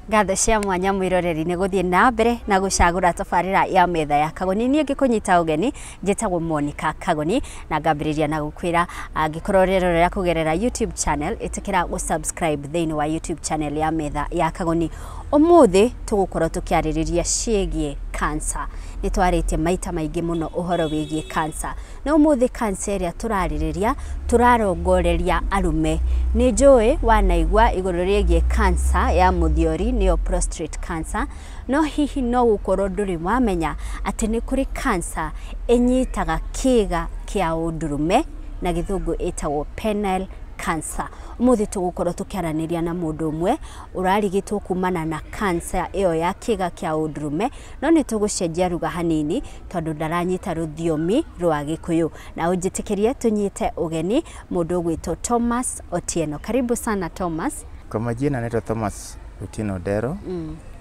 Ngatho cia mwanya mwiroreri nĩ gũthiĩ na mbere na gũcagũra tabarĩra ya Metha ya Kagoni. Niĩ ngĩkũnyita ũgeni njĩtagwo Monica Kagoni na ngambĩrĩria na gũkwĩra angĩkorwo ũrerorera kũgerera YouTube channel, ĩtĩkĩra gũ-subscribe thĩinĩ wa YouTube channel ya Metha ya Kagoni. Ũmũthĩ tũgũkorwo tũkĩarĩrĩria ciĩgiĩ cancer. Nĩ twarĩtie maita maingĩ mũno ũhoro wĩgiĩ cancer, na ũmũthĩ cancer ĩrĩa tũrarĩrĩria tũrarongoreria arũme. Nĩ njũĩ wanaigua igũrũ rĩgiĩ cancer ya mũthiori, nĩyo prostate cancer, no hihi no gũkorwo ndũrĩ wamenya atĩ nĩ kũrĩ cancer ĩnyitaga kĩĩga kĩa ũndũrũme, na gĩthũngũ ĩtagwo penile cancer. Ũmũthĩ tũgũkorwo tũkĩaranĩria na mũndũ ũmwe ũrarigitwo kumana na cancer ĩyo ya kĩĩga kĩa ũndũrũme, no nĩ tũgũcenjia ruga hanini tondũ ndaranyita rũthiomi rwa Gĩkũyũ. Na ũnjĩtĩkĩrie tũnyite ũgeni mũndũ ũgwĩtwo Thomas Otieno. Karibu sana, Thomas. Kwa majina naitwa Thomas Otieno Odero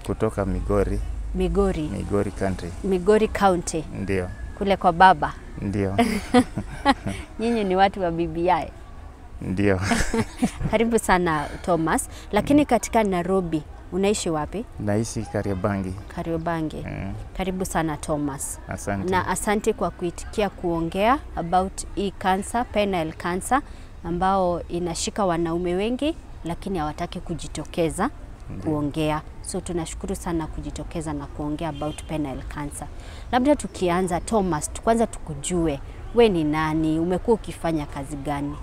kutoka Migori. Migori. Migori Country. Migori County. Ndio. Kule kwa baba. Ndio. Nyinyi ni watu wa BBI. Ndio. Karibu sana, Thomas. Lakini katika Nairobi unaishi wapi? Naishi Kariobangi. Kariobangi. Karibu sana, Thomas. Asante. Na asante kwa kuitikia kuongea about hii cancer, penile cancer, ambao inashika wanaume wengi lakini hawataki kujitokeza kuongea. So tunashukuru sana kujitokeza na kuongea about penile cancer. Labda tukianza, Thomas, kwanza tukujue we ni nani, umekuwa ukifanya kazi gani?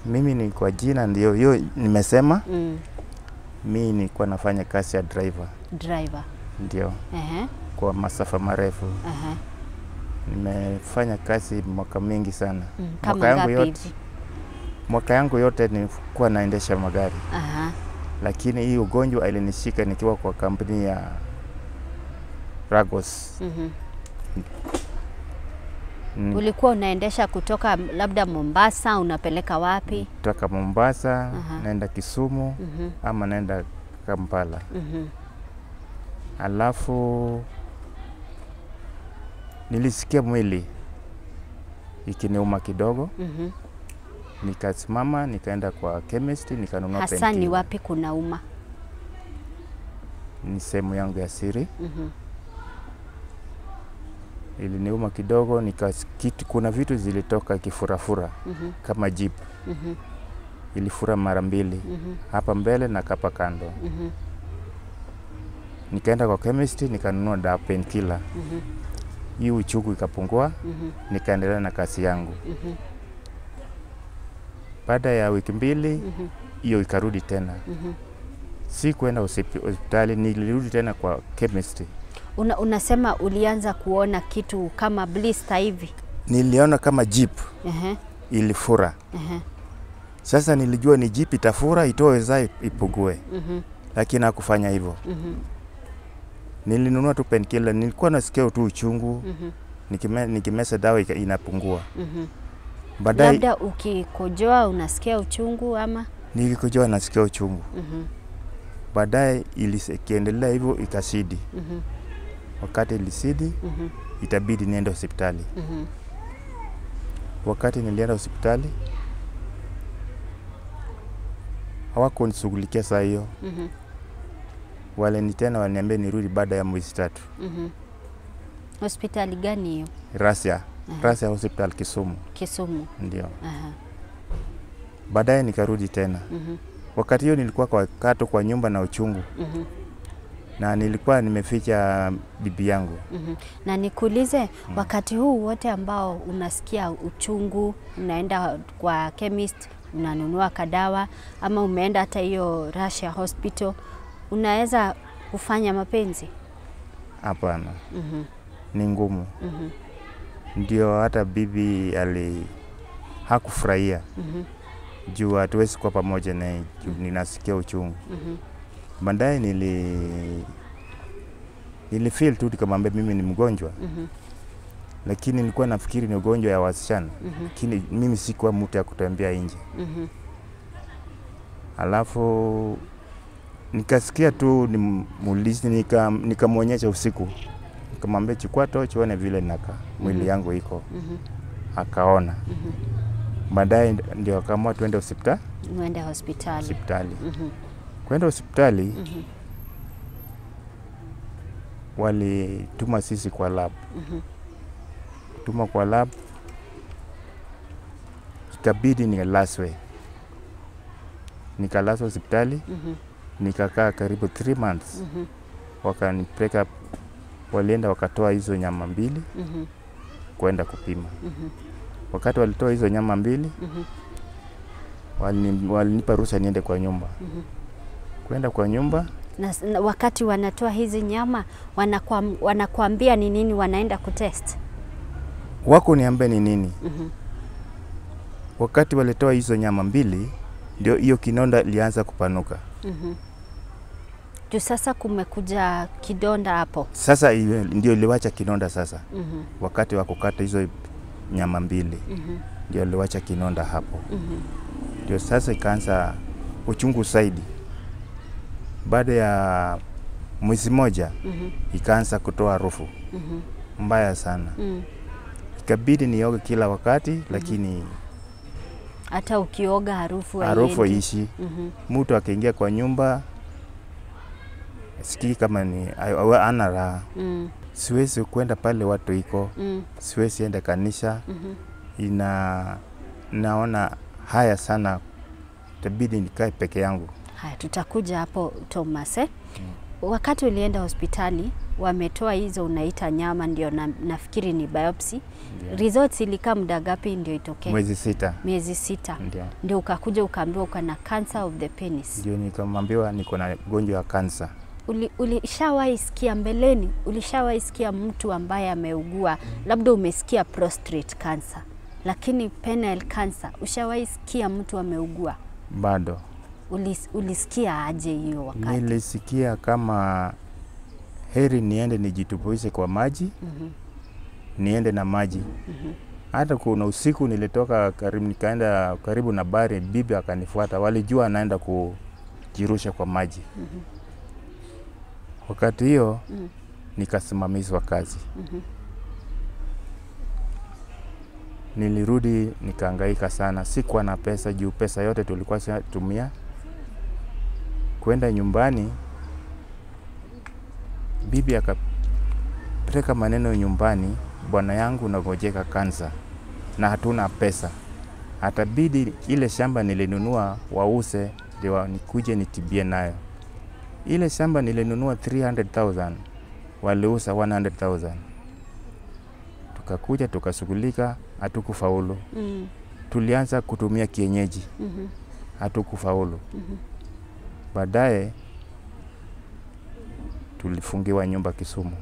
Mimi ni kwa jina ndio hiyo nimesema. Mimi nilikuwa nafanya kazi ya driver. Driver. Ndio. Kwa masafa marefu. Nimefanya kazi mwaka mingi sana. Kama Mwaka yangu ngapi yote, hivi? Mwaka yangu yote nilikuwa naendesha magari. Lakini hii ugonjwa ilinishika nikiwa kwa kampuni ya Lagos. Ulikuwa unaendesha kutoka labda Mombasa unapeleka wapi? Kutoka Mombasa naenda Kisumu ama naenda Kampala. Alafu nilisikia mwili ikiniuma kidogo. Nikasimama nikaenda kwa chemist nikanunua Hasa ni painkiller. wapi kunauma? Ni sehemu yangu ya siri. Iliniuma kidogo, nikasikia kuna vitu zilitoka kifurafura kama jeep. Ilifura mara mbili, hapa mbele na hapa kando. Nikaenda kwa chemist nikanunua dawa painkiller. Hii uchungu ikapungua, nikaendelea na kazi yangu. Baada ya wiki 2 hiyo ikarudi tena. Si kwenda hospitali, nilirudi tena kwa chemist. Unasema ulianza kuona kitu kama blister hivi? Niliona kama jeep. Ilifura. Sasa nilijua ni jeep itafura, itoe zai ipungue. Lakini hakufanya hivyo. Nilinunua tu painkiller, nilikuwa nasikia tu uchungu. Nikimeza dawa inapungua. Baadaye labda ukikojoa unasikia uchungu ama? Nikikojoa nasikia uchungu. Baadaye iliendelea hivyo ikazidi. Wakati ilizidi, itabidi niende hospitali. Wakati nilienda hospitali, hawakunishughulikia saa hiyo. Wale tena waliniambia nirudi baada ya mwezi 3. Hospitali gani hiyo? Russia. Russia Hospital Kisumu. Kisumu. Ndio. Baadaye nikarudi tena. Wakati hiyo nilikuwa kwa kato kwa nyumba na uchungu. Na nilikuwa nimeficha bibi yangu. Na nikuulize, wakati huu wote ambao unasikia uchungu, unaenda kwa chemist, unanunua kadawa, ama umeenda hata hiyo Russia Hospital, unaweza kufanya mapenzi? Hapana. Ni ngumu. Ndio hata bibi hakufurahia. Juu hatuwezi kuwa pamoja naye, juu ninasikia uchungu. Baadaye nilifeel tu nikamwambia mimi ni mgonjwa. Lakini nilikuwa nafikiri ni ugonjwa ya wasichana. Lakini mimi sikuwa mtu ya kutembea nje. Alafu nikasikia tu nimuulize, nikamwonyesha usiku. Nikamwambia chukua tochi uone vile naka mwili yangu iko. Akaona. Baadaye ndio akaamua tuende hospitali. Muende hospitali. Hospitali. Kwenda hospitali walituma sisi kwa lab. Tuma kwa lab, ikabidi nilaswe. Nikalazwa hospitali, nikakaa karibu 3 months. Wakanipeleka, walienda wakatoa hizo nyama mbili kwenda kupima. Wakati walitoa hizo nyama mbili, walinipa ruhusa niende kwa nyumba. Kwenda kwa nyumba. Na wakati wanatoa hizi nyama, wanakuambia ni nini wanaenda kutest? Wako niambia ni nini. Wakati walitoa hizo nyama mbili, ndio hiyo kinonda ilianza kupanuka. Juu sasa kumekuja kidonda hapo. Sasa ndio iliwacha kinonda sasa. Wakati wa kukata hizo nyama mbili, ndio iliwacha kinonda hapo. Ndio sasa ikaanza uchungu zaidi. Baada ya mwezi moja, ikaanza kutoa harufu mbaya sana. Ikabidi nioge kila wakati, lakini hata ukioga harufu haishi. Mtu akiingia kwa nyumba sikii kama ni ana raha. Siwezi kwenda pale watu iko. Siwezi enda kanisa. Naona haya sana, itabidi nikae peke yangu. Haya, tutakuja hapo Thomas. Wakati ulienda hospitali wametoa hizo unaita nyama, ndio nafikiri ni biopsy. Results ilikaa muda gapi ndio itokee? Mwezi 6. Miezi 6. Ndio ukakuja ukaambiwa uko na cancer of the penis. Ndio nikamwambiwa niko na ugonjwa wa cancer. Ulishawahi sikia mbeleni? Ulishawahi sikia mtu ambaye ameugua, labda umesikia prostate cancer, lakini penile cancer ushawahi sikia mtu ameugua? Bado. Ulisikia aje hiyo wakati? Nilisikia kama heri niende nijitupuize kwa maji. Niende na maji. Hata kuna usiku nilitoka karibu, nikaenda karibu na bari, bibi akanifuata. Walijua anaenda kujirusha kwa maji. Wakati hiyo nikasimamishwa kazi. Nilirudi nikahangaika sana, sikuwa na pesa juu pesa yote tulikuwa tumia. Kwenda nyumbani, bibi akapeleka maneno nyumbani, bwana yangu nagojeka kansa na hatuna pesa. Atabidi ile shamba nilinunua wause ndio nikuje nitibie nayo. Ile shamba nilinunua 300,000, waliuza 100,000. Tukakuja tukashughulika, hatukufaulu. Tulianza kutumia kienyeji. Hatukufaulu. Baadaye tulifungiwa nyumba Kisumu.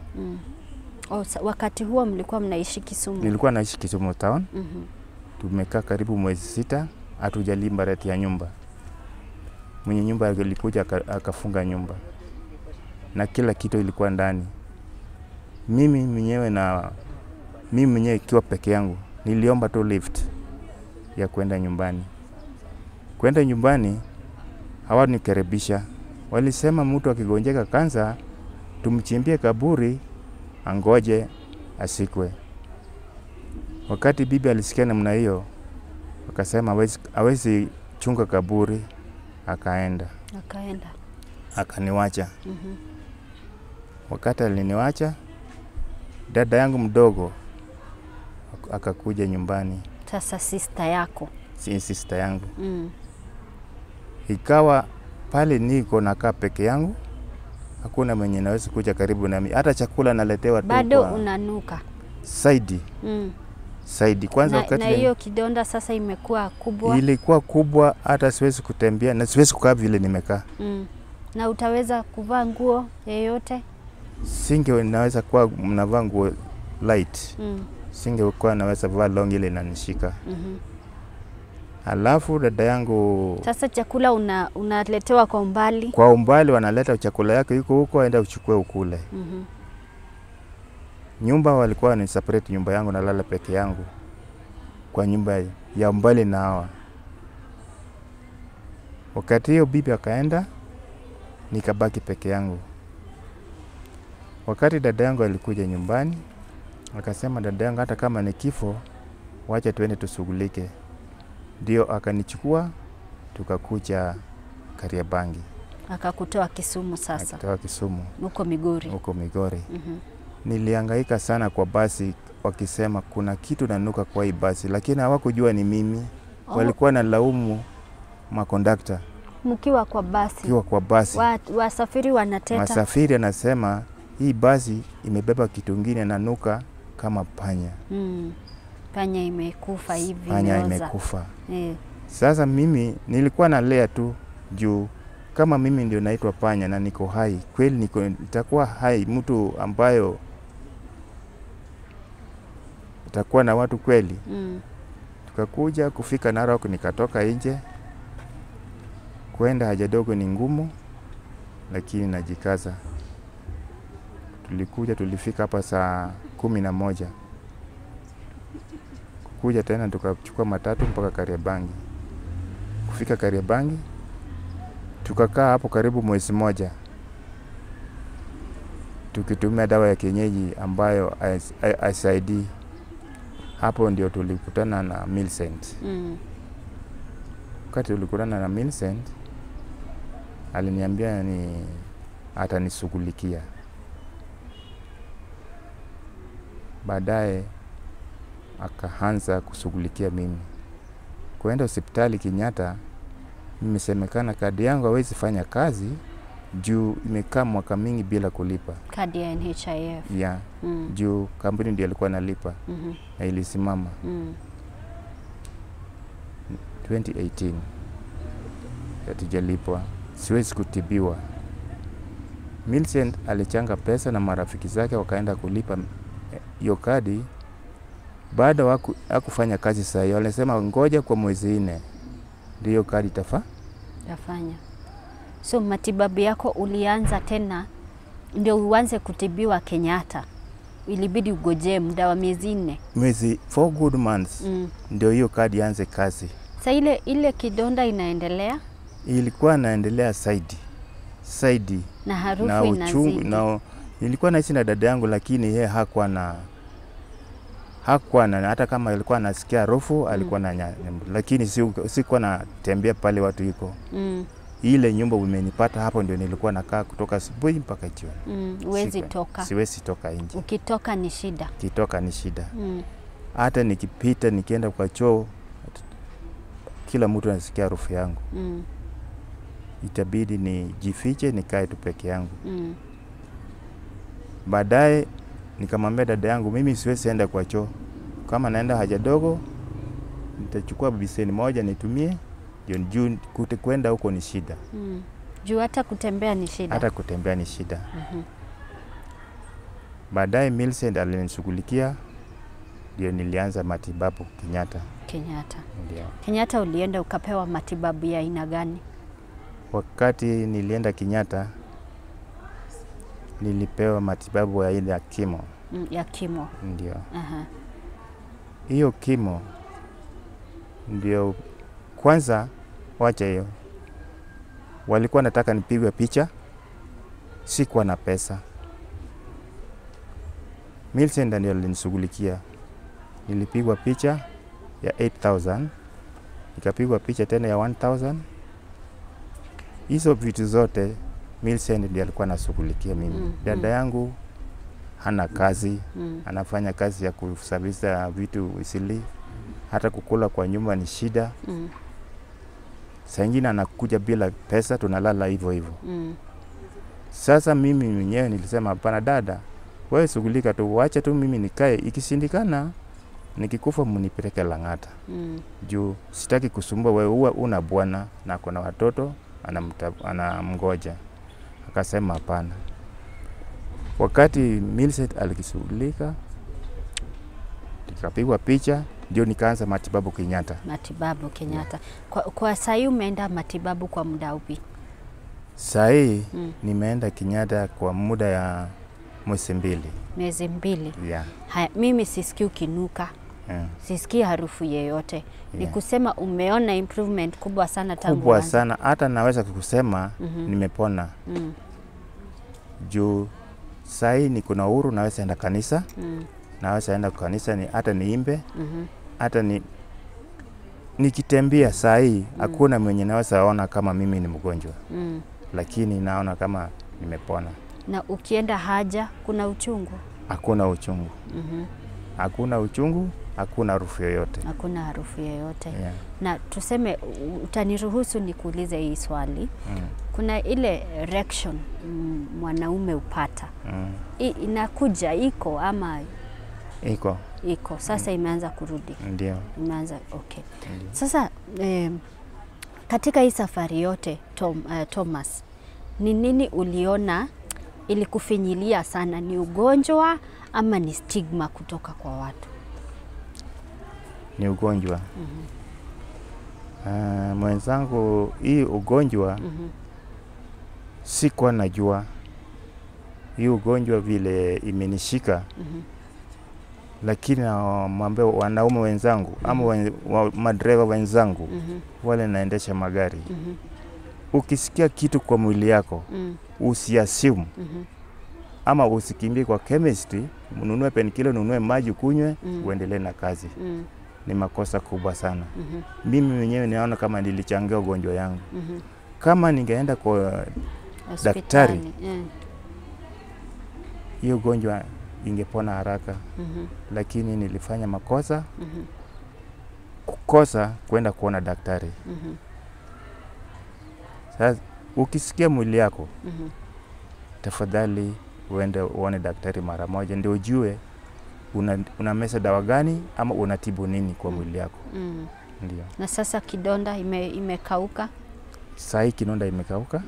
Oh, wakati huo mlikuwa mnaishi Kisumu? Nilikuwa naishi Kisumu town. Tumekaa karibu mwezi 6, hatujalimba rent ya nyumba. Mwenye nyumba alikuja akafunga nyumba. Na kila kitu ilikuwa ndani. Mimi mwenyewe ikiwa peke yangu, niliomba tu lift ya kwenda nyumbani. Kwenda nyumbani hawanikaribisha. Walisema mtu akigonjeka kansa tumchimbie kaburi angoje asikwe. Wakati bibi alisikia namna hiyo, akasema hawezi chunga kaburi, akaenda. Akaniwacha. Wakati aliniwacha, dada yangu mdogo akakuja nyumbani. Sasa sister yako? Si sister yangu. Ikawa pale niko nakaa peke yangu, hakuna mwenye naweza kuja karibu nami. Hata chakula naletewa tu. Bado unanuka? Saidi. Saidi. Kwanza wakati na hiyo kidonda sasa imekuwa kubwa? Ilikuwa kubwa, hata siwezi kutembea na siwezi kukaa vile nimekaa. Na utaweza kuvaa nguo yoyote? Singe naweza kuwa mnavaa nguo light. Singekuwa naweza vaa long ile inanishika. Alafu dada yangu... Sasa chakula unaletewa kwa umbali? Kwa umbali wanaleta chakula yako yuko huko, aenda uchukue ukule. Nyumba walikuwa ni separate nyumba yangu, nalala peke yangu kwa nyumba ya umbali na hawa. Wakati hiyo bibi akaenda, nikabaki peke yangu. Wakati dada yangu alikuja nyumbani, akasema dada yangu hata kama ni kifo, wacha tuende tushughulike. Ndio akanichukua tukakuja Kariobangi. Akakutoa Kisumu sasa. Akatoa Kisumu. Huko Migori. Huko Migori. Nilihangaika sana kwa basi wakisema kuna kitu nanuka kwa hii basi, lakini hawakujua ni mimi. Oh. Walikuwa na laumu makondakta. Mkiwa kwa basi. Mkiwa kwa basi. Wasafiri wanateta. Wasafiri anasema hii basi imebeba kitu kingine nanuka kama panya. Panya imekufa hivi. Panya imekufa. Sasa mimi nilikuwa nalea tu juu kama mimi ndio naitwa panya na niko hai, kweli nitakuwa hai mtu ambayo itakuwa na watu kweli? Tukakuja kufika Narok, nikatoka nje. Kwenda haja dogo ni ngumu, lakini najikaza. Tulikuja tulifika hapa saa 11. Kuja tena tukachukua matatu mpaka Kariobangi. Kufika Kariobangi tukakaa hapo karibu mwezi mmoja tukitumia dawa ya kienyeji ambayo haisaidii. Hapo ndio tulikutana na Millicent. Wakati tulikutana na Millicent, aliniambia ni atanishughulikia. Baadaye akaanza kushughulikia mimi. Kwenda hospitali Kenyatta, nimesemekana kadi yangu haiwezi fanya kazi juu imekaa mwaka mingi bila kulipa. Kadi ya NHIF. Yeah. Juu kampuni ndio ilikuwa inalipa. Na ilisimama. 2018 hatujalipwa, siwezi kutibiwa. Millicent alichanga pesa na marafiki zake wakaenda kulipa hiyo kadi. Baada hakufanya kazi saa hiyo, alisema ngoja kwa mwezi 4 ndio kadi itafanya. So matibabu yako ulianza tena ndio uanze kutibiwa Kenyatta? Ilibidi ugojee muda wa miezi 4. Mwezi 4 good months ndio hiyo kadi ianze kazi. Sasa ile kidonda inaendelea? Ilikuwa inaendelea saidi. Na harufu na uchungu, inazidi. Na nilikuwa naishi na dada yangu, lakini yeye hakuwa na hata kama alikuwa anasikia harufu alikuwa na, lakini sikuwa natembea pale watu iko. Ile nyumba umenipata hapo ndio nilikuwa nakaa kutoka asubuhi mpaka jioni. Huwezi toka. Siwezi toka nje. Ukitoka ni shida. Kitoka ni shida. Hata nikipita nikienda kwa choo kila mtu anasikia harufu yangu. Itabidi nijifiche nikae tu peke yangu. Baadaye nikamwambia dada yangu mimi siwezi enda kwa choo. Kama naenda haja dogo nitachukua beseni moja nitumie. Juu kwenda huko ni shida. Juu hata kutembea ni shida. Hata kutembea ni shida. Baadaye Millicent alinishughulikia, ndio nilianza matibabu Kenyatta. Kenyatta. Ndio. Kenyatta ulienda ukapewa matibabu ya aina gani? Wakati nilienda Kenyatta nilipewa matibabu ya aina ya kimo. Ya kimo. Ndio. Hiyo kimo ndio kwanza, wacha hiyo. Walikuwa nataka nipigwe picha, sikuwa na pesa. Millicent ndio alinishughulikia. Nilipigwa picha ya 8,000, nikapigwa picha tena ya 1,000. Hizo vitu zote Millicent ndiye alikuwa anashughulikia mimi. Dada yangu hana kazi, anafanya kazi ya kusafisha vitu isili. Hata kukula kwa nyumba ni shida. Saa ingine anakuja bila pesa, tunalala hivyo hivyo. Sasa mimi mwenyewe nilisema hapana dada, wewe shughulika tu, wacha tu mimi nikae, ikishindikana nikikufa mnipeleke Lang'ata. Juu sitaki kusumbua wewe, uwe una bwana na kuna watoto anamngoja. Akasema hapana. Wakati Millicent alikishughulika, nikapigwa picha, ndio nikaanza matibabu Kenyatta. Matibabu Kenyatta. Yeah. Kwa saa umeenda matibabu kwa muda upi? Saa hii nimeenda Kenyatta kwa muda ya mwezi mbili. Miezi mbili. Yeah. Haya, mimi sisikii ukinuka. Yeah. Sisikii harufu yeyote. Yeah. Ni kusema umeona improvement kubwa sana tangu kubwa sana, hata naweza kusema nimepona. Juu saa hii niko na uhuru, naweza enda kanisa. Naweza enda kanisa ni hata niimbe. Hata ni nikitembea saa hii hakuna mwenye naweza ona kama mimi ni mgonjwa. Lakini naona kama nimepona. Na ukienda haja kuna uchungu? Hakuna uchungu. Hakuna uchungu, hakuna harufu yoyote. Hakuna harufu yoyote. Yeah. Na tuseme, utaniruhusu nikuulize hii swali. Kuna ile erection mwanaume upata. Inakuja iko ama Iko. Iko. Sasa imeanza kurudi. Ndio. Imeanza, okay. Ndiyo. Sasa katika hii safari yote Thomas, ni nini uliona ilikufinyilia sana? Ni ugonjwa ama ni stigma kutoka kwa watu? Ni ugonjwa. Mwenzangu, hii ugonjwa sikuwa najua hii ugonjwa vile imenishika. Lakini namwambia wanaume wenzangu ama madereva wenzangu wale naendesha magari, ukisikia kitu kwa mwili yako usiasimu ama usikimbie kwa chemist, ununue painkiller, ununue maji kunywe, uendelee na kazi. Ni makosa kubwa sana. Mimi mwenyewe naona kama nilichangia ugonjwa yangu. Kama ningeenda kwa daktari, hiyo ugonjwa ingepona haraka. Lakini nilifanya makosa, kukosa kwenda kuona daktari. Sasa ukisikia mwili yako, tafadhali uende uone daktari mara moja ndio ujue unameza dawa gani ama unatibu nini kwa mwili yako. Ndio. Na sasa kidonda imekauka? Sasa kidonda imekauka.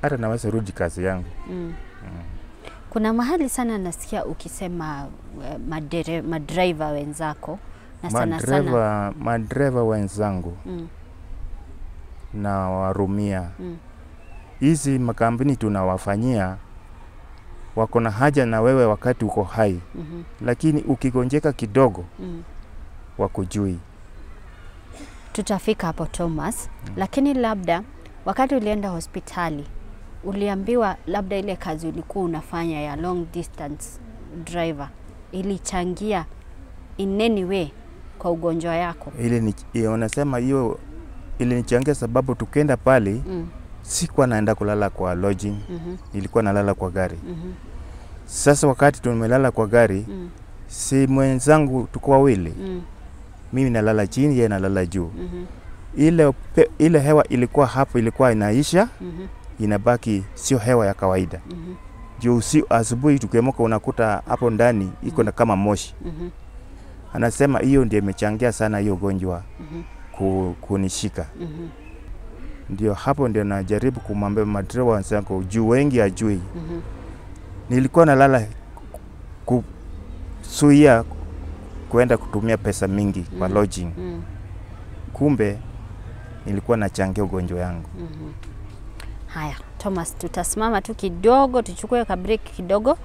Hata naweza rudi kazi yangu. Kuna mahali sana nasikia ukisema madriver wenzako na sana sana madereva wenzangu na warumia. Hizi makampuni tunawafanyia wako na haja na wewe wakati uko hai. Lakini ukigonjeka kidogo wakujui. Tutafika hapo Thomas. Lakini labda wakati ulienda hospitali uliambiwa labda ile kazi ulikuwa unafanya ya long distance driver ilichangia in any way kwa ugonjwa yako? Unasema hiyo ilinichangia sababu tukienda pale sikuwa naenda kulala kwa lodging, nilikuwa nalala kwa gari. Sasa wakati tumelala kwa gari, si mwenzangu tuko wawili. Mimi nalala chini, yeye nalala juu. Ile hewa ilikuwa hapo ilikuwa inaisha, inabaki sio hewa ya kawaida. Juu si asubuhi tukiamka unakuta hapo ndani iko na kama moshi. Anasema hiyo ndio imechangia sana hiyo ugonjwa kunishika. Ndio hapo ndio najaribu kumwambia madereva wenzangu juu wengi ajui. Nilikuwa nalala kusuia kuenda kutumia pesa mingi kwa lodging. Kumbe nilikuwa nachangia ugonjwa yangu. Haya, Thomas, tutasimama tu kidogo, tuchukue ka break kidogo.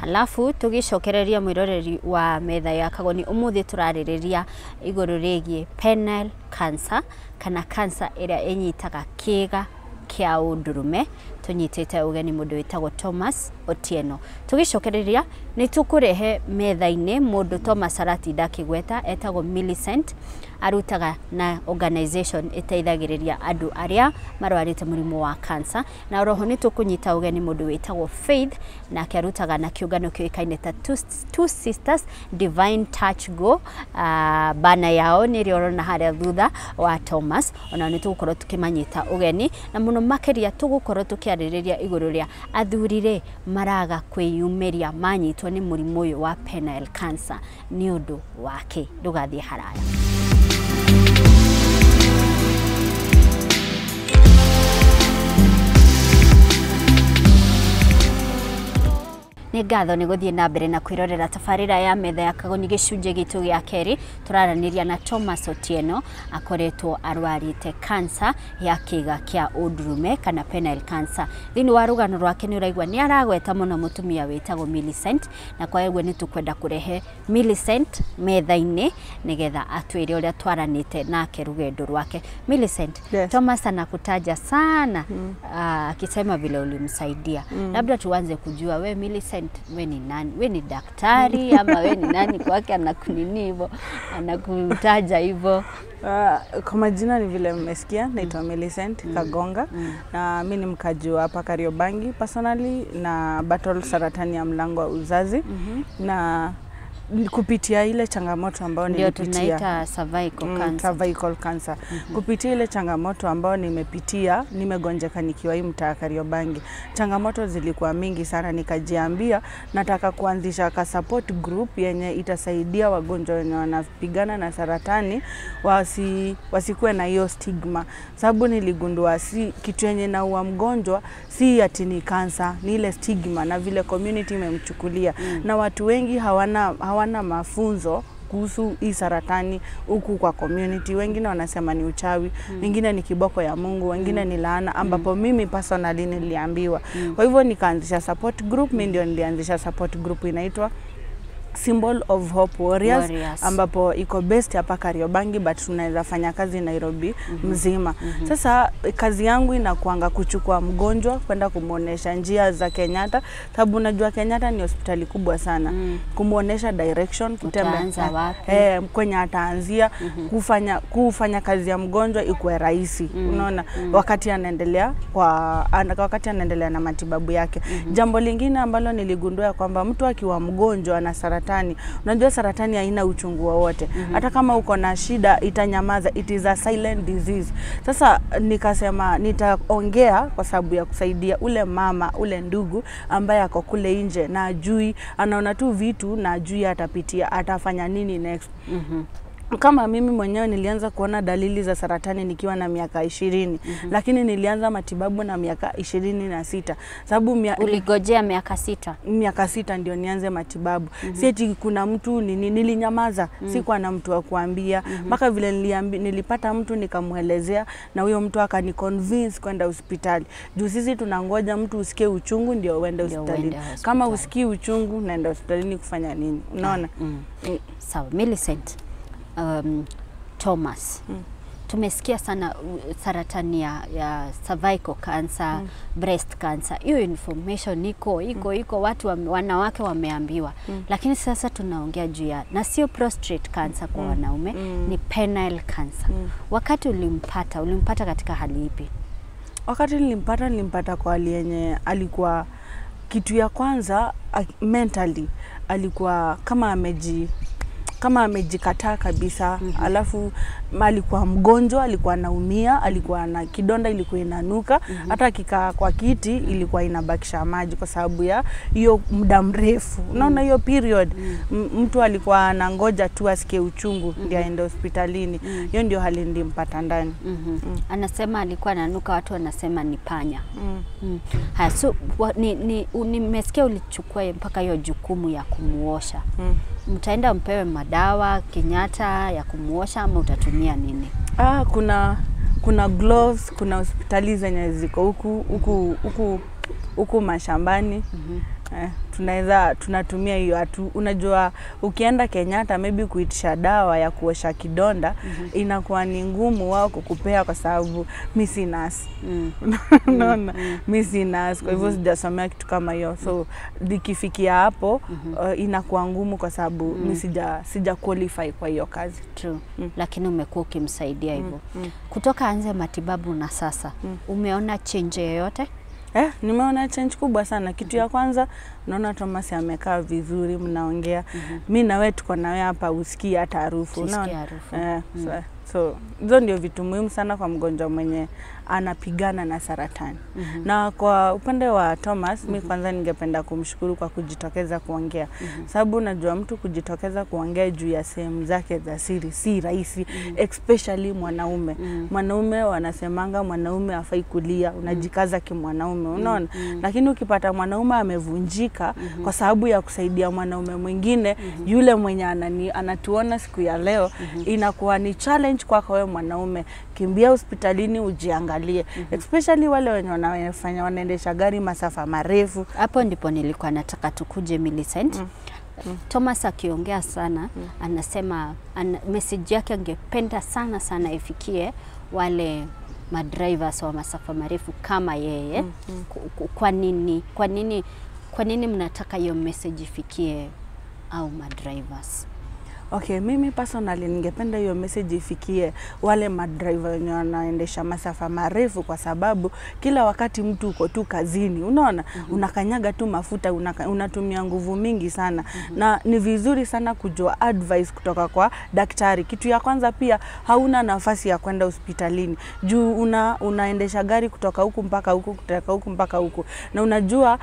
Halafu tugicokereria mwiroreri wa metha ya Kagoni. Umuthi turaririria iguru rigie penile cancer kana cancer ĩrĩa ĩnyitaga kĩga kĩa ũndũrũme. Tunyitĩte ũgeni mũndũ wĩtagwo Thomas Otieno. Tugicokereria nĩ tũkũrehe metha-inĩ mũndũ Thomas aratinda akĩgweta, etagwo Millicent, arutaga na organization ĩteithagĩrĩria andũ arĩa marwarĩte mũrimũ wa cancer. Na oroho nĩ tũkũnyita ũgeni mũndũ wĩtagwo Faith, nake arutaga na kĩũngano kĩũĩkaine ta Two Sisters Divine Touch Go. Bana yao nĩ ĩrĩa ũrona harĩa thutha wa Thomas. Ona nĩ tũgũkorwo tũkĩmanyita ũgeni na mũno makĩria tũgũkorwo tũkĩarĩrĩria igũrũ rĩa athuri rĩ maraga kwĩyumĩria manyitwo nĩ mũrimũ ũyũ wa penile cancer nĩ ũndũ wake. Ndũgathiĩ haraya. Nĩ ngatho nĩ gũthiĩ na mbere na kwĩrorera tabarĩra ya metha ya Kagoni gĩcunjĩ gitũ gĩa kerĩ. Tũraranĩria na Thomas Otieno, akoretwo arwarĩte cancer ya kĩga kĩa ũndũrũme kana penile cancer. Thĩinĩ wa rũgano rwake nĩ ũraigua nĩ aragweta mũno mũtumia wĩtagwo Millicent, na kwa ũguo nĩ tũkwenda kũrehe Millicent metha-inĩ nĩgetha atwĩre ũrĩa twaranĩte nake rũgendo rwake. Millicent, yes. Thomas anakutaja sana akisema vile ulimsaidia. Labda tuanze kujua we Millicent Millicent, we ni nani? We ni daktari ama we ni nani kwake anakunini hivyo, anakutaja hivyo? Kwa majina ni vile mmesikia, naitwa Millicent Kagonga na mimi ni mkaji wa hapa Kariobangi personally, na battle saratani ya mlango wa uzazi na kupitia ile changamoto ambayo nilipitia, tunaita cervical cancer. Cervical cancer. Kupitia ile changamoto ambayo nimepitia, nimegonjeka nikiwa hii mtaa Kariobangi. Changamoto zilikuwa mingi sana, nikajiambia nataka kuanzisha ka support group yenye itasaidia wagonjwa wenye wanapigana na saratani wasikuwe na hiyo stigma. Sababu niligundua si kitu yenye naua mgonjwa si ati ni cancer, ni ile stigma na vile community imemchukulia. Na watu wengi hawana mafunzo kuhusu hii saratani huku kwa community. Wengine wanasema ni uchawi, wengine ni kiboko ya Mungu, wengine ni laana, ambapo mimi personally niliambiwa. Kwa hivyo nikaanzisha support group. Mimi ndio nilianzisha support group inaitwa Symbol of Hope Warriors, ambapo iko based hapa Kariobangi, but tunaweza fanya kazi Nairobi mzima. Sasa kazi yangu inakuanga kuchukua mgonjwa kwenda kumuonesha njia za Kenyatta, sababu unajua Kenyatta ni hospitali kubwa sana. Kumuonesha direction, kutembea wapi, kwenye ataanzia, kufanya kazi ya mgonjwa ikuwe rahisi. Unaona, wakati anaendelea wakati anaendelea na matibabu yake. Jambo lingine ambalo niligundua kwamba mtu akiwa mgonjwa na saratani, unajua saratani haina uchungu wowote. Hata kama uko na shida itanyamaza, it is a silent disease. Sasa nikasema nitaongea kwa sababu ya kusaidia ule mama, ule ndugu ambaye ako kule nje na ajui, anaona tu vitu na ajui atapitia, atafanya nini next. Kama mimi mwenyewe nilianza kuona dalili za saratani nikiwa na miaka 20, lakini nilianza matibabu na miaka 26. Sababu uligojea miaka 6? Miaka 6 ndio nianze matibabu. Si eti kuna mtu nilinyamaza, sikuwa na mtu wa kuambia. Mpaka vile nilipata mtu nikamuelezea, na huyo mtu akaniconvince kwenda hospitali. Juu sisi tunangoja mtu usikie uchungu ndio uende hospitalini. Kama usikii uchungu naenda hospitalini kufanya nini? Unaona? Sawa, Millicent. Thomas, tumesikia sana saratani ya cervical cancer, breast cancer. Hiyo information iko watu wanawake wameambiwa. Lakini sasa tunaongea juu ya, na sio prostate cancer kwa wanaume, ni penile cancer. Wakati ulimpata katika hali ipi? Wakati nilimpata kwa hali yenye alikuwa, kitu ya kwanza mentally alikuwa kama amejikataa kabisa. Alafu alikuwa mgonjwa, alikuwa anaumia, alikuwa na kidonda ilikuwa inanuka, hata akikaa kwa kiti ilikuwa inabakisha maji kwa sababu ya hiyo muda mrefu. Unaona hiyo period, mtu alikuwa anangoja tu asikie uchungu ndio aende hospitalini. Hiyo ndio hali nilimpata ndani. Anasema alikuwa ananuka, watu wanasema ni panya. Haya, so nimesikia ulichukua mpaka hiyo jukumu ya kumuosha. Mtaenda mpewe madawa Kenyatta ya kumuosha ama utatumia nini? Kuna gloves, kuna hospitali zenye ziko huku mashambani. Tunatumia hiyo atu. Unajua ukienda Kenyatta maybe kuitisha dawa ya kuosha kidonda, inakuwa ni ngumu wao kukupea kwa sababu mimi si nurse. Unaona, mimi si nurse, kwa hivyo sijasomea kitu kama hiyo. So nikifikia hapo inakuwa ngumu kwa sababu mimi sija qualify kwa hiyo kazi. True. Lakini umekuwa ukimsaidia hivyo. Kutoka anze matibabu na sasa, umeona change yoyote? Nimeona change kubwa sana. Kitu ya kwanza, naona Thomas amekaa vizuri, mnaongea. Mimi na wewe tuko na wewe hapa, usikii hata harufu. Unaona? So hizo ndio vitu muhimu sana kwa mgonjwa mwenye anapigana na saratani. Na kwa upande wa Thomas, mimi kwanza ningependa kumshukuru kwa kujitokeza kuongea. Sababu unajua mtu kujitokeza kuongea juu ya sehemu zake za siri si rahisi, especially mwanaume. Mwanaume wanasemanga mwanaume hafai kulia, unajikaza kimwanaume, unaona? Lakini ukipata mwanaume amevunjika kwa sababu ya kusaidia mwanaume mwingine, yule mwenye anatuona siku ya leo, inakuwa ni challenge kwako wewe mwanaume. Kimbia hospitalini ujiangalie, especially wale wenye wanaendesha gari masafa marefu. Hapo ndipo nilikuwa nataka tukuje Millicent. Thomas akiongea sana, anasema message yake angependa sana sana ifikie wale madrivers wa masafa marefu kama yeye. Kwa nini Kwa nini mnataka hiyo message ifikie au madrivers? Okay, mimi personally ningependa hiyo message ifikie wale madriver wenye wanaendesha masafa marefu, kwa sababu kila wakati mtu uko tu kazini, unaona, unakanyaga tu mafuta, unatumia nguvu mingi sana. Na ni vizuri sana kujua advice kutoka kwa daktari. Kitu ya kwanza pia, hauna nafasi ya kwenda hospitalini juu unaendesha gari kutoka huku mpaka huku, kutoka huku mpaka huku, na unajua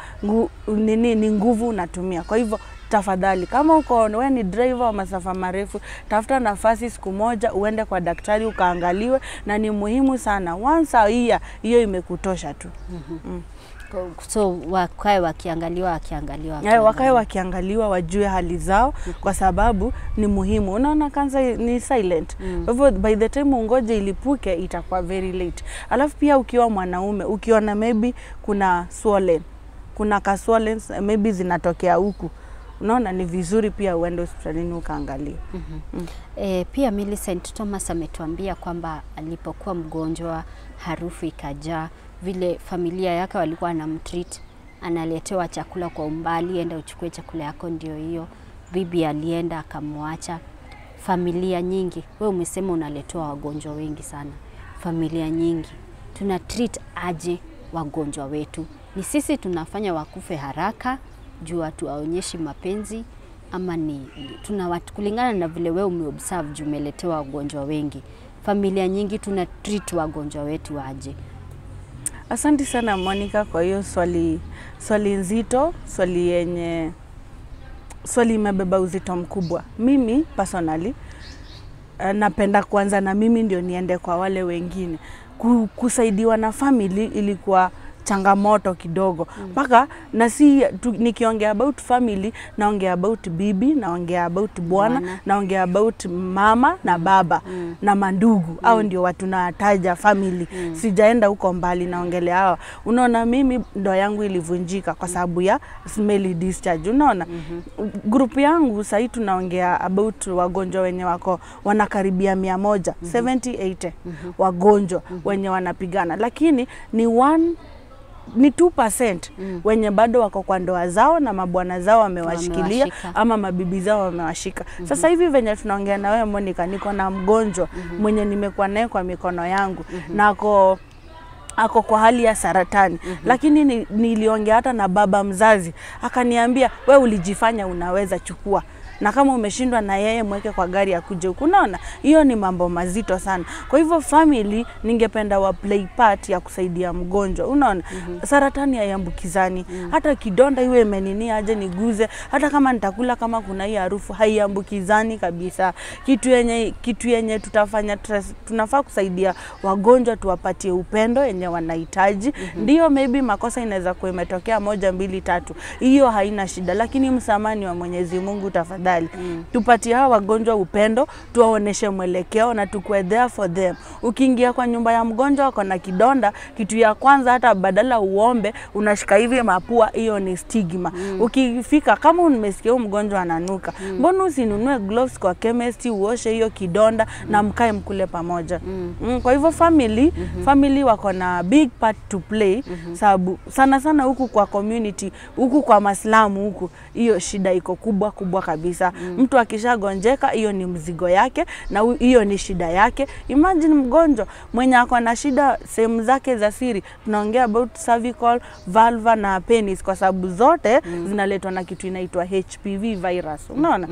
nini ni nguvu unatumia. Kwa hivyo tafadhali, kama uko wewe ni driver wa masafa marefu, tafuta nafasi siku moja uende kwa daktari ukaangaliwe, na ni muhimu sana once a year, hiyo imekutosha tu. So wakae wakiangaliwa wakiangaliwa. Wakae wakiangaliwa, wajue hali zao, kwa sababu ni muhimu. Unaona kansa ni silent. Kwa hivyo by the time ungoje ilipuke itakuwa very late. Alafu pia ukiwa mwanaume, ukiona maybe kuna swollen, kuna ka swollen maybe zinatokea huku, unaona ni vizuri pia uende hospitalini ukaangalie. Pia Millicent Thomas ametuambia kwamba alipokuwa mgonjwa harufu ikajaa, vile familia yake walikuwa wanamtreat, analetewa chakula kwa umbali, enda uchukue chakula yako ndio hiyo. Bibi alienda akamwacha. Familia nyingi, we umesema unaletewa wagonjwa wengi sana. Familia nyingi tuna treat aje wagonjwa wetu? Ni sisi tunafanya wakufe haraka juu hatuwaonyeshi mapenzi, ama ni tuna kulingana na vile wewe umeobserve juu umeletewa wagonjwa wengi, familia nyingi tuna treat wagonjwa wetu aje? Asante sana Monica kwa hiyo swali, swali nzito, swali imebeba uzito mkubwa. Mimi personally napenda kwanza na mimi ndio niende kwa wale wengine. Kusaidiwa na family ilikuwa changamoto kidogo mpaka na si tu, nikiongea about family naongea about bibi, naongea about bwana, naongea about mama na baba na mandugu, au ndio watu nataja family. Sijaenda huko mbali, naongelea hawa. Unaona, mimi ndoa yangu ilivunjika kwa sababu ya smelly discharge. Unaona, group yangu sahii tunaongea about wagonjwa wenye wako wanakaribia 100, 70 80 wagonjwa wenye wanapigana, lakini ni 2% wenye bado wako kwa ndoa zao na mabwana zao wamewashikilia Wamewashika. ama mabibi zao wamewashika. Sasa hivi venye tunaongea na wewe Monica, niko na mgonjwa mwenye nimekuwa naye kwa mikono yangu na ako kwa hali ya saratani. Lakini niliongea hata na baba mzazi akaniambia, we ulijifanya unaweza, chukua, na kama umeshindwa na yeye mweke kwa gari akuje huku. Unaona, hiyo ni mambo mazito sana. Kwa hivyo family ningependa wa play part ya kusaidia mgonjwa. Unaona, saratani haiambukizani. Hata kidonda iwe imenini aje niguze, hata kama nitakula kama kuna hii harufu, haiambukizani kabisa. Kitu yenye tutafanya, tunafaa kusaidia wagonjwa, tuwapatie upendo yenye wanahitaji. Ndio maybe makosa inaweza kuwa imetokea moja, mbili, tatu, hiyo haina shida, lakini msamaha ni wa Mwenyezi Mungu. Tafadhali tupatie hawa wagonjwa upendo, tuwaoneshe mwelekeo na tukuwe there for them. Ukiingia kwa nyumba ya mgonjwa ako na kidonda, kitu ya kwanza hata badala uombe unashika hivi mapua, hiyo ni stigma. Ukifika kama umesikia huyu mgonjwa ananuka, mbona usinunue gloves kwa chemist uoshe hiyo kidonda na mkae mkule pamoja? Kwa hivyo family wako na big part to play, sababu sana sana huku kwa community, huku kwa Maslamu huku, hiyo shida iko kubwa kubwa kabisa. Mtu akishagonjeka hiyo ni mzigo yake na hiyo ni shida yake. Imagine mgonjwa mwenye ako na shida sehemu zake za siri, tunaongea about cervical, vulva na penis, kwa sababu zote zinaletwa na kitu inaitwa HPV virus. Unaona?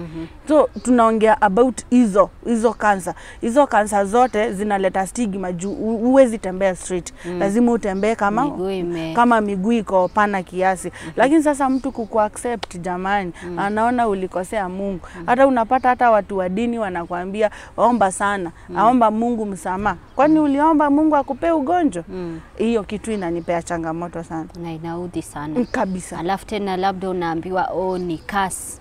So tunaongea about hizo kansa. Hizo kansa zote zinaleta stigma juu huwezi tembea straight. Lazima utembee kama Miguu kama miguu iko pana kiasi. Lakini sasa mtu kuku accept, jamani, anaona ulikosea Mungu. Hata unapata hata watu wa dini wanakuambia omba sana, aomba Mungu msamaha. Kwani uliomba Mungu akupee ugonjwa? Hiyo kitu inanipea changamoto sana. Na inaudhi sana. Kabisa. Alafu tena labda unaambiwa, oh, ni curse.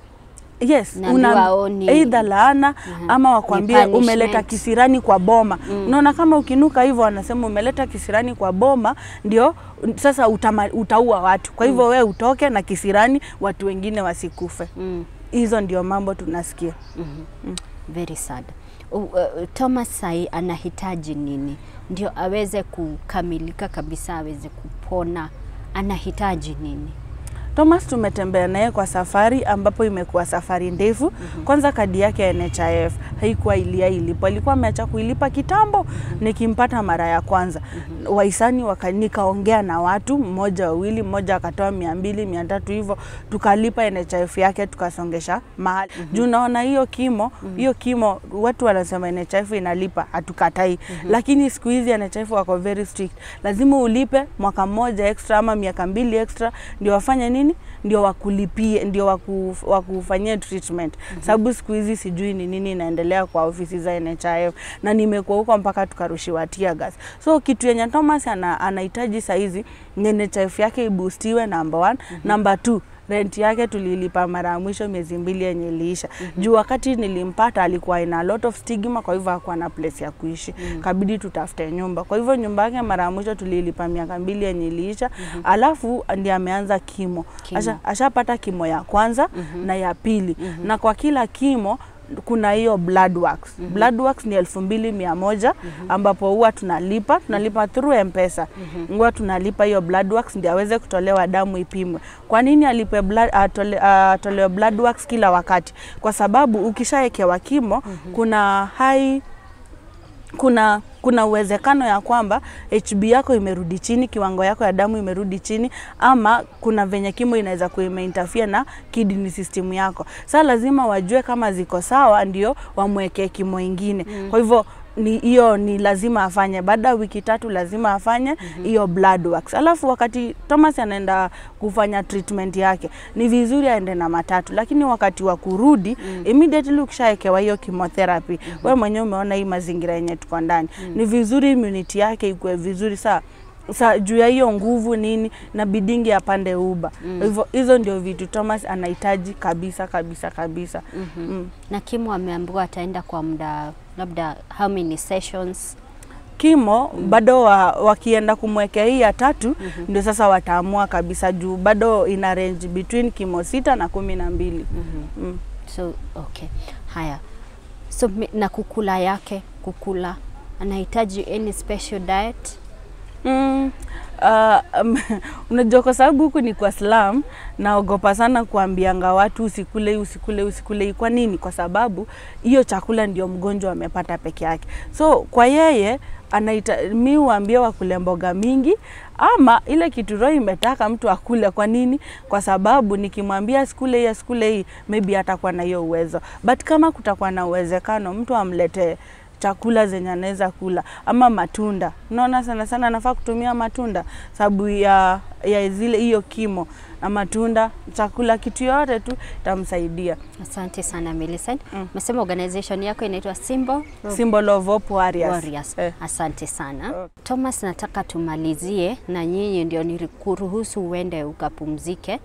Yes, Naambiwa, una oh, either laana ama wakwambie Ni punishment. umeleta kisirani kwa boma. Unaona kama ukinuka hivyo wanasema umeleta kisirani kwa boma, ndio sasa utaua watu. Kwa hivyo wewe utoke na kisirani, watu wengine wasikufe. Hizo ndio mambo tunasikia. Very sad. Thomas sai anahitaji nini ndio aweze kukamilika kabisa, aweze kupona? Anahitaji nini? Thomas tumetembea naye kwa safari ambapo imekuwa safari ndefu. Kwanza kadi yake ya NHIF haikuwa ilipo, alikuwa ameacha kuilipa kitambo. Nikimpata mara ya kwanza wahisani nikaongea na watu mmoja wawili, mmoja akatoa 200 300 hivyo, tukalipa NHIF yake tukasongesha mahali. Juu naona hiyo kimo, hiyo kimo watu wanasema NHIF inalipa, hatukatai. Lakini siku hizi NHIF wako very strict. Lazima ulipe mwaka mmoja extra ama miaka 2 extra ndio wafanye nini? Ndio wakulipie, ndio wakufanyie treatment. Sababu siku hizi sijui ni nini inaendelea kwa ofisi za NHIF, na nimekuwa huko mpaka tukarushiwa tear gas. So kitu yenye Thomas anahitaji saa hizi ni NHIF yake iboostiwe, number 1. Number 2, rent yake tulilipa mara ya mwisho miezi 2 yenye iliisha. Juu wakati nilimpata alikuwa ina a lot of stigma, kwa hivyo hakuwa na place ya kuishi. Kabidi tutafute nyumba. Kwa hivyo nyumba yake mara ya mwisho tulilipa miaka 2 yenye iliisha. Alafu ndiye ameanza kimo. Ashapata kimo ya kwanza na ya pili. Na kwa kila kimo kuna hiyo blood works. Blood works ni 2100 ambapo huwa tunalipa through M-Pesa. Huwa tunalipa hiyo blood works ndio aweze kutolewa damu ipimwe. Kwa nini alipe atolewe blood works kila wakati? Kwa sababu ukishaekewa kimo kuna uwezekano ya kwamba HB yako imerudi chini, kiwango yako ya damu imerudi chini, ama kuna venye kimo inaweza kuinterfere na kidney system yako. Sasa lazima wajue kama ziko sawa ndio wamweke kimo ingine. Kwa hivyo hiyo ni lazima afanye. Baada ya wiki 3 lazima afanye hiyo blood works. Alafu wakati Thomas anaenda kufanya treatment yake ni vizuri aende na matatu, lakini wakati wa kurudi immediately ukishaekewa hiyo chemotherapy, wewe mwenyewe umeona hii mazingira yenye tuko ndani, ni vizuri immunity yake ikuwe vizuri saa juu ya hiyo nguvu nini na bidingi apande uba. Hivyo hizo ndio vitu Thomas anahitaji kabisa kabisa kabisa. Na kimo ameambiwa ataenda kwa muda labda how many sessions? Kimo bado wakienda kumwekea hii ya 3 ndio sasa wataamua kabisa, juu bado ina range between kimo 6 na 12. So okay. Haya. So na kukula yake, kukula anahitaji any special diet? Unajua kwa sababu huku ni kwa slum, naogopa sana kuambianga watu usikule usikule usikule. Kwa nini? Kwa sababu hiyo chakula ndio mgonjwa amepata peke yake. So kwa yeye mimi huambia wakule mboga mingi ama ile kitu roho imetaka mtu akule. Kwa nini? Kwa sababu nikimwambia asikule hii asikule hii, maybe hatakuwa na hiyo uwezo. But kama kutakuwa na uwezekano mtu amlete chakula zenye anaweza kula ama matunda. Unaona sana sana anafaa kutumia matunda sababu ya zile hiyo kimo, na matunda, chakula, kitu yote tu itamsaidia. Asante sana Millicent. Umesema organization yako inaitwa Symbol of Hope Warriors. Asante sana. Okay. Thomas, nataka tumalizie na nyinyi ndio nilikuruhusu uende ukapumzike.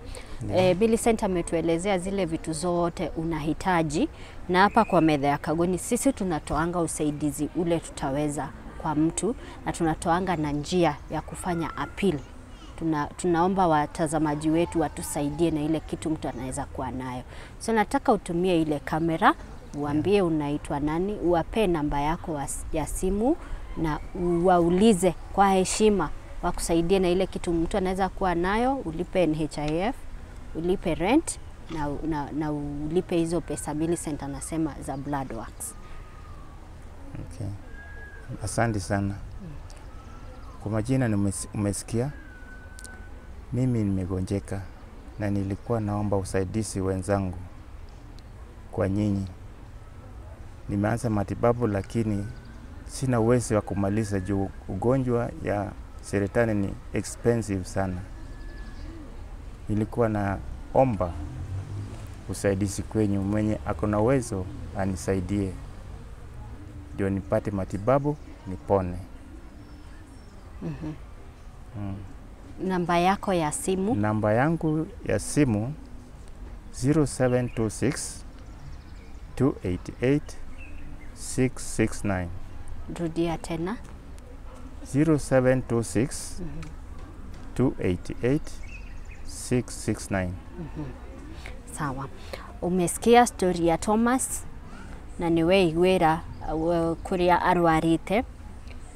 Millicent ametuelezea zile vitu zote unahitaji, na hapa kwa meza ya Kagoni sisi tunatoanga usaidizi ule tutaweza kwa mtu, na tunatoanga na njia ya kufanya appeal. Tunaomba watazamaji wetu watusaidie na ile kitu mtu anaweza kuwa nayo. So nataka utumie ile kamera, uambie unaitwa nani, uwape namba yako ya simu na uwaulize kwa heshima wakusaidie na ile kitu mtu anaweza kuwa nayo, ulipe NHIF, ulipe rent na ulipe hizo pesa Millicent anasema za blood works. Okay. Asante sana. Kwa majina umesikia, mimi nimegonjeka na nilikuwa naomba usaidizi wenzangu kwa nyinyi. Nimeanza matibabu lakini sina uwezo wa kumaliza juu ugonjwa ya saratani ni expensive sana. Nilikuwa naomba usaidizi kwenyu, mwenye akona uwezo anisaidie ndio nipate matibabu nipone. Namba yako ya simu? Namba yangu ya simu 0726 288 669. Rudia tena. 0726 288 669. Sawa. Umesikia story ya Thomas na niwe igwira kuria arwarite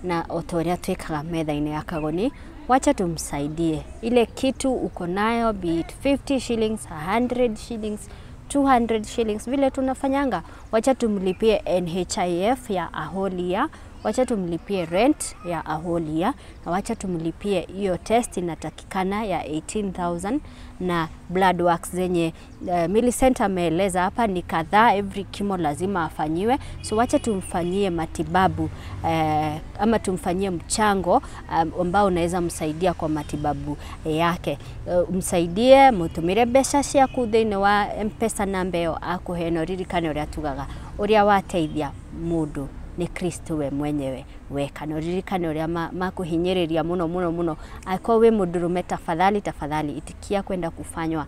na otoria twikaga metha-inĩ ya Kagoni. Wacha tumsaidie ile kitu uko nayo, be it 50 shillings, 100 shillings, 200 shillings, vile tunafanyanga. Wacha tumlipie NHIF ya a whole year, wacha tumlipie rent ya a whole year, na wacha tumlipie hiyo test inatakikana ya 18,000 na blood works zenye Millicent ameeleza hapa ni kadhaa, every chemo lazima afanyiwe. So wacha tumfanyie matibabu ama tumfanyie mchango ambao unaweza msaidia kwa matibabu yake. Msaidie mutumire mbeca ciaku thĩinĩ wa M-Pesa namba ĩyo akũhe, na ũririkane ũrĩa tugaga ũrĩa wateithia mũndũ nĩ Kristo we mwenyewe weka, na ũririkane ũrĩa makũhinyĩrĩria mũno mũno mũno. Angĩkorwo wĩ mũndũrũme, tafadhali tafadhali itikia kwenda kufanywa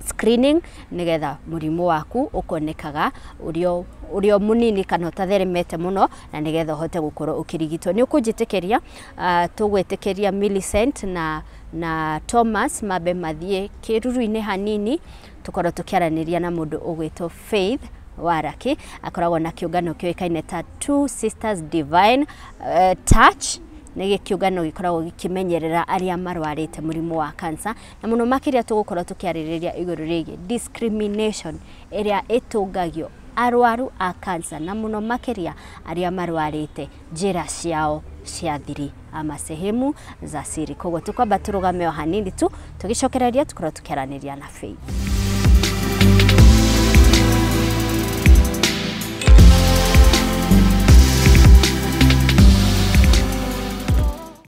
screening nigetha mũrimũ waku ũkonekaga ũrĩ o mũnini kana ũtatheremete mũno, na nigetha ũhote gũkorwo ũkĩrigitwo. Nĩ ũkũnjĩtĩkĩria tũgwĩtĩkĩria Millicent na Thomas mambe mathiĩ kĩruru-inĩ hanini, tũkorwo tũkĩaranĩria na mũndũ ũgwĩtwo Faith Waraki, akoragwo na kĩũngano kĩũĩkaine ta Two Sisters Divine Touch. Nĩ kĩũngano gĩkoragwo gĩkĩmenyerera arĩa marwarĩte mũrimũ wa cancer, na mũno makĩria tũgũkorwo tũkĩarĩrĩria igũrũ rĩgiĩ discrimination ĩrĩa ĩtũngagio arwaru a cancer, na mũno makĩria arĩa marwarĩte njĩra ciao cia thiri ama sehemu za siri. Koguo tũkwamba tũrũgame o hanini tu, tũgĩcokereria tũkorwo tũkĩaranĩria na Faith.